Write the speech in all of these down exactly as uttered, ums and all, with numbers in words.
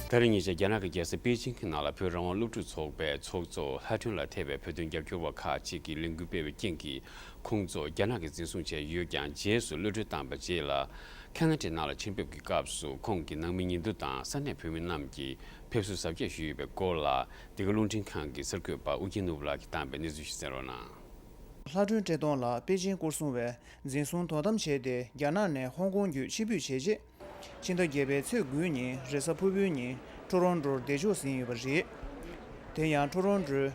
ད་རིང་ཉེ་ཆར་རྒྱ་ནག་གི་རྒྱལ་ས་པེ་ཅིང་གི་ནང་ལ་བོད་རང་དབང་སློབ་ཕྲུག་ཚོགས་པའི་ཚོགས་གཙོ་ལྷ་སྒྲོན་ལགས་ཐེ་བའི་བོད་དོན་རྒྱབ་སྐྱོར་བ་ཁག་ཅིག་གིས་ལས་འགུལ་སྤེལ་བའི་རྐྱེན་གྱིས། ཁོང་ཚོ་རྒྱ་ནག་གིས་འཛིན་བཟུང་བྱས་ཡོད་ཀྱང་རྗེས་སུ་གློད་བཀྲོལ་བཏང་བའི་རྗེས་ལ། ཁ་ན་ཌའི་ནང་ལ་ཕྱིར་ཕེབས་ཀྱི་སྐབས་སུ་ཁོང་གི་ནང་མི་ཉེ་དུ་དང་ས་གནས་བོད་མི་རྣམས་ཀྱིས་ཕེབས་བསུ་གཟབ་རྒྱས་ཞུས་ཡོད་པའི་སྐོར་ལ། འདི་ག་རླུང་འཕྲིན་ཁང་གི་གསར་འགོད་པ་ཨུ་རྒྱན་ནོར་བུ་ལགས་ཀྱིས་བཏང་པའི་གནས་ཚུལ་ཞིག་གསན་རོགས་གནང་། ལྷ་སྒྲོན་བཀྲས་མཐོང་ལགས་པེ་ཅིང་སྐོར་སྲུང་བས་འཛིན་བཟུང་དོ་དམ་བྱས་ཏེ། རྒྱ་ནག་ནས་ཧོང་ཀོང་བརྒྱུད་ཕྱིར་འབུད་བྱས་རྗེས། ཕྱི་ཟླ་བརྒྱད་པའི་ཚེས་དགུའི་ཉིན་རེས་གཟའ་ཕུར་བུའི་ཉིན་ཊོ་རོན་ཊོར་བདེ་འཇགས་ཟིན་ཡོད་པ་རེད། དེ་ཡང་ཊོ་རོན་ཊོའི་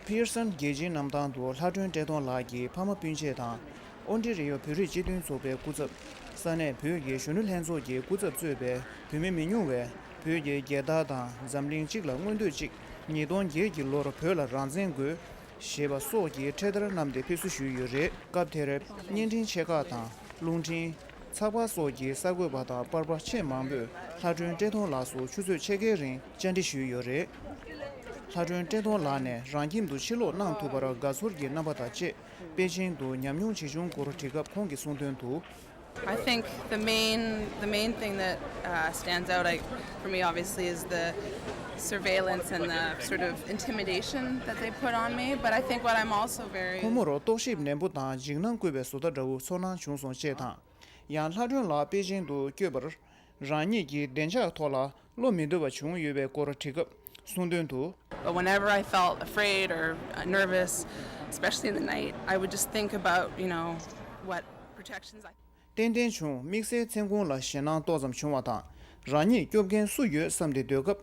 ཕི་ཡར་སན་རྒྱལ་སྤྱིའི་གནམ་ཐང་དུ་ལྷ་སྒྲོན་བཀྲས་མཐོང་ལགས་ཀྱི་ཕ་མ་སྤུན་མཆེད་དང་། ཨོན་ཊེ་རི་ཡོ་བོད་རིགས་སྤྱི་མཐུན་ཚོགས་པའི་སྐུ་ཚབ། ས་གནས་བོད་ཀྱི་གཞོན་ནུ་ལྷན་ཚོགས་ཀྱི་སྐུ་ཚབ་གཙོས་པའི་བོད་མི་མི་ཉུང་བས། བོད་ཀྱི་རྒྱལ་དར་དང་འཛམ་གླིང་སྤྱི་ལ་མངོན་འདོད་ཅིག་ཉིས་སྟོང་བརྒྱད་ཀྱི་ལོར་བོད་ལ་རང་བཙན་དགོས། ཞེས་པ་སོགས་ཀྱི་འཕྲེད་དར་བསྣམས་ཏེ་ཕེབས་བསུ་ཞུས་ཡོད་རེད། སྐབས་དེར་བརྙན་འཕྲིན་ཆེ་ཁག་དང་རླུང་འཕྲིན། ཚགས་པར་སོགས་ཀྱི་གསར་འགོད་པ་དང་པར་པ་ཆེས་མང་པོས་ལྷ་སྒྲོན་བཀྲས་མཐོང་ལགས་སུ་ཆུ་ཚོད་ཕྱེད་ཀའི་རིང་བཅར་འདྲི་ཞུས་ཡོད་རེད། ལྷ་སྒྲོན་བཀྲས་མཐོང་ལགས་ནས་རང་ཁྱིམ་དུ་ཕྱིར་ལོག་གནང་ཐུབ་པར་དགའ་ཚོར་གྱི་རྣམ་པ་དང་བཅས། པེ་ཅིང་དུ་ཉམས་མྱོང་ཇི་བྱུང་སྐོར་དྲི་སྐབས་ཁོང་གིས་གསུངས་དོན་དུ། I think the main the main thing that uh, stands out, I, for me, obviously, is the surveillance and the sort of intimidation that they put on me. But I think what I'm also very ཁོ་མོར་རྟོག་ཞིབ་ནན་པོ་དང་འཇིགས་སྣང་བསྐུལ་བའི་བཟོ་ལྟ་འདྲ་བོ་ཚོར་སྣང་བྱུང་སོང་ཅེས་དང་། ཡང་ལྷ་སྒྲོན་ལགས་པེ་ཅིང་དུ་བསྐྱོད་པར། རང་ཉིད་ཀྱི་བདེ་འཇགས་ཐོག་ལ་བློ་མི་འདོད་པ་བྱུང་ཡོད་པའི་སྐོར་དྲི་སྐབས་གསུངས་དོན་དུ། But whenever I felt afraid or uh, nervous, especially in the night, I would just think about, you know, what protections I ཏན་ཏན་བྱུང་། དམིགས་བསལ་མཚན་གུང་ལ་ཞེད་སྣང་ཏོག་ཙམ་བྱུང་བ་དང་། རང་ཉིད་སྐྱོབ་མཁན་སུ་ཡོད་བསམ་སྟེ་སྡོད་སྐབས།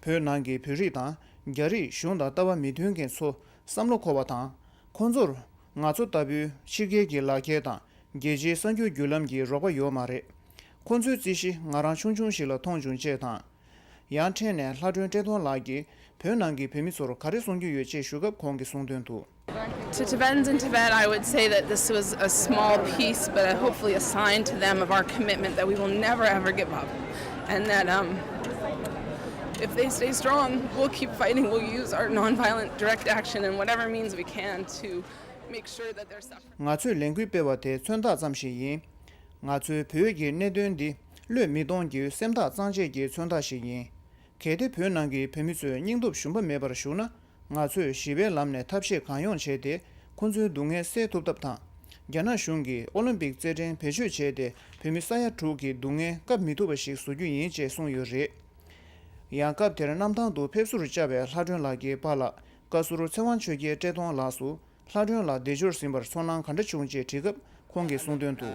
བོད་ནང་གི་བོད་རིགས་དང་རྒྱ་རིགས་གཞུང་དང་ལྟ་བ་མི་མཐུན་མཁན་ཚོ་བསམ་བློ་འཁོར་བ་དང་། ཁོང་ཚོར་ང་ཚོ་ལྟ་བུའི་ཕྱི་རྒྱལ་གྱི་ལག་འཁྱེར་དང་རྒྱལ་སྤྱིའི་གསར་འགྱུར་བརྒྱུད་ལམ་གྱི་རོགས་པ་ཡོད་མ་རེད། ཁོང་ཚོའི་རྩིས་གཞི་ང་རང་ཆུང་ཆུང་ཞིག་ལ་མཐོང་བྱུང་ཅེས་དང་། ཡང་ཕྲན་ནས་ལྷ་སྒྲོན་བཀྲས་མཐོང་ལགས་ཀྱིས་བོད་ནང་གི་བོད་མི་ཚོར་ག་རེ་གསུང་རྒྱུ་ཡོད་ཅེས་ཞུ་སྐབས་ཁོང་གིས་གསུངས་དོན་དུ། To Tibetans in Tibet, I would say that this was a small piece, but hopefully a sign to them of our commitment that we will never ever give up. And that um, if they stay strong, we'll keep fighting. We'll use our nonviolent direct action and whatever means we can to make sure that their suffering. ང་ཚོས་ལས་འགུལ་སྤེལ་བ་དེ་མཚོན་རྟགས་ཙམ་ཞིག་ཡིན། ང་ཚོའི་བོད་ཀྱི་གནད་དོན་འདི་བློས་མི་གཏོང་རྒྱུའི་སེམས་ཐག་གཙང་བཅད་ཀྱི་མཚོན་རྟགས་ཤིག་ཡིན། གལ་ཏེ་བོད་ནང་གི་བོད་མི་ཚོས་སྙིང་སྟོབས་ཞུམ་པ་མེད་པར་བཞུགས་ན། ང་ཚོས་ཞི་བའི་ལམ་ནས་ཐབས་ཤེས་གང་ཡོང་བྱས་ཏེ། ཁོ་ཚོའི་སྡུག་བསྔལ་སེལ་ཐུབ་ཐབས་དང་། རྒྱ་ནག་གཞུང་གིས་ཨོ་ལིམ་པིག་རྩེད་འགྲན་བེད་སྤྱོད་བྱས་ཏེ། བོད་མི་ས་ཡ་དྲུག་གི་སྡུག་བསྔལ་བཀབ་མི་ཐུབ་པ་ཞིག་བཟོ་རྒྱུ་ཡིན་ཅེས་གསུངས་ཡོད་རེད། ཡང་སྐབས་དེར་གནམ་ཐང་དུ་ཕེབས་བསུར་བཅར་བའི་ལྷ་སྒྲོན་ལགས་ཀྱི་པཱ་ལགས་བཀའ་ཟུར་ཚེ་དབང་ཆོས་རྒྱལ་བཀྲས་མཐོང་ལགས་སུ། ལྷ་སྒྲོན་ལགས་བདེ་འབྱོར་ཟིན་པར་ཚོར་སྣང་ག་འདྲ་བྱུང་ཅེས་དྲིས་སྐབས་ཁོང་གིས་གསུངས་དོན་དུ།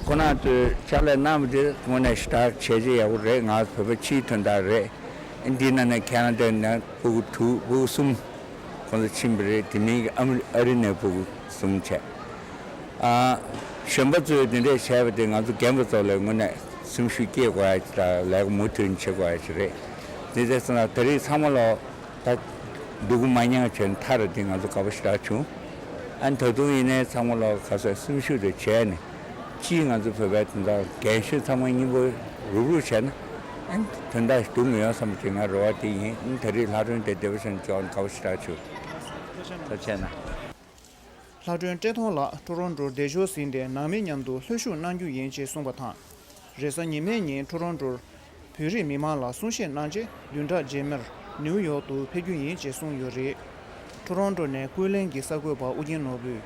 ཁོང་རྣམ་ཚོས་ཕྱག་ལས་གནང་བ་དེ་དངོས་གནས་ཞེ་དྲག་བྱས་རྗེས་ཡག་པོ་རེད། ང་བོད་པ་སྤྱིའི་དོན་དག་རེད། འདི་ནང་ནས་ཁེ་ན་ཌ་ནས་ཕྲུ་གུ་དྲུག་ཕྲུ་གུ་གསུམ་ཁོང་ཚོ་ཕྱིན་པ་རེད། དེ་མིན་གྱི་ཨ་མི་ཨ་རི་ནས་ཕྲུ་གུ་གསུམ་བྱས། ཨ་གཞོན་པ་ཚོས་འདི་འདྲས་བྱས་པ་དེ་ང་ཚོ་རྒན་པ་ཚོ་ལ་དངོས་གནས་སེམས་ཤུགས་སྐྱེད་དགོས་ཡ་ཅིག་དང་ལས་ཀ་མུ་མཐུད་བྱེད་དགོས་ཡ་ཅིག་རེད། འདི་འདྲས་སོང་ན་ད་རེས་ཚང་མ་ལོ། ད་སྡུག་གུ་མ་མྱངས་བྱས་ནས་མཐར་དེ་ང་ཚོ་དགའ་པོ་ཞེ་དྲག་བྱུང་། ཨ་ནི་ད་དུང་ཡིན་ནའི་ཚང་མ་ལོ་ག་ཚོད་སེམས་ཤུགས་དེ་བྱས་ནས་སྤྱིའི་ང་ཚོ་བོད་པའི་དོན་དག་རྒན་གཞོན་ཚང་མ་མཉམ་པོ་རུབ་རུབ་བྱས་ན་ཨ་ནི་དོན་དག་སྡུག་མི་ཡོང་བསམ་གྱི་ང་རེ་བ་དེ་ཡིན། ཨ་ནི་ད་རེས་ལྷ་སྒྲོན་དེ་བདེ་པོ་བྱས་ནས་འཇོག་ནས་དགའ་པོ་ཞེ་དྲག་བྱུང་། ཐུགས་རྗེ་གནང་། ལྷ་སྒྲོན་བཀྲས་མཐོང་ལགས་ཊོ་རོན་ཊོར་བདེ་འབྱོར་ཟིན་ཏེ་ནང་མི་མཉམ་དུ་ལྷོད་ཞུགས་གནང་རྒྱུ་ཡིན་ཅེས་གསུངས་པ་དང་། རེས་གཟའ་ཉི་མའི་ཉིན་ཊོ་རོན་ཊོར་བོད་རིགས་མི་མང་ལ་གསུང་བཤད་གནང་རྗེས་བདུན་ཕྲག་རྗེས་མར་ནིའུ་ཡོག་ཏུ་ཕེབས་རྒྱུ་ཡིན་ཅེས་གསུངས་ཡོད་རེད། ཊོ་རོན་ཊོ་ནས་ཀུན་གླེང་གི་གསར་འགོད་པ་ཨུ་རྒྱན་ནོར་བུས་